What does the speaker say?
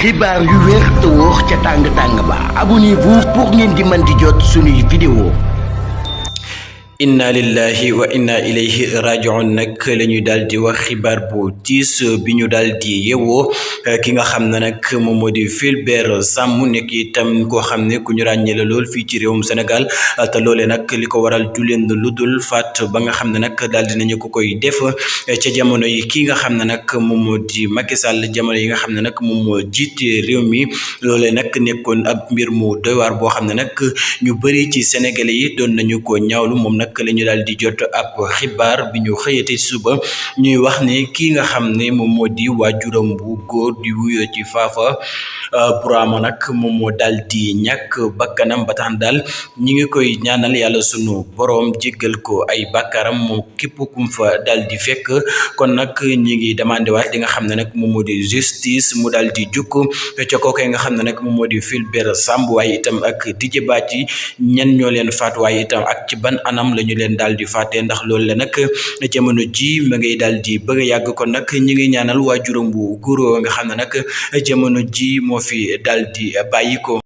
xibaar yu wér te wóor ca tàng ba abonnez-vous pour ngeen di mën di jot suñuy vidéo. inna lillahi wa inna ilayhi rajiun nag la ñuy daal di wax xibaar bu tiis bi ñu daal di yewoo ki nga xam ne nag moom moo di Fulbert Sambou nekk itam koo xam ne ku ñu ràññee la lool fii ci réewum Sénégal te loolee nag li ko waral du leen lu dul faat ba nga xam ne nag daal di nañu ko koy def ca jamono yi ki nga xam ne nag moom moo di Macky Sall jamono yi nga xam ne nag moom moo jiite réew mi loolee nag nekkoon ab mbir mu doy waar boo xam ne nag ñu bëri ci Sénégalais yi doon nañu ko ñaawlu moom nag la ñu daal di jot ab xibaar bi ñu xëyate suba ñuy wax ne kii nga xam ne moom moo di waajuram bu góor di wuyoo ci Fafa Bourama nag moom moo daal di ñàkk bakkanam ba tax daal ñi ngi koy ñaanal yàlla sunu boroom jéggal ko ay bàkkaaram moom képp kum fa daal di fekk kon nag ñi ngi demandé waat li nga xam ne nag moom moo di justice mu daal di jukk ca kooku nga xam ne nag moom moo di Fulbert Sambou waaye itam ak Didier Badji ñan ñoo leen faat waaye itam ak ci ban anam la ñu leen daal di fàtte ndax loolu la nag jamono ji ma ngay daal di bëgg a yàgg kon nag ñi ngi ñaanal waajuram bu góor nga xam ne nag jamono ji moo fi daal di bàyyi ko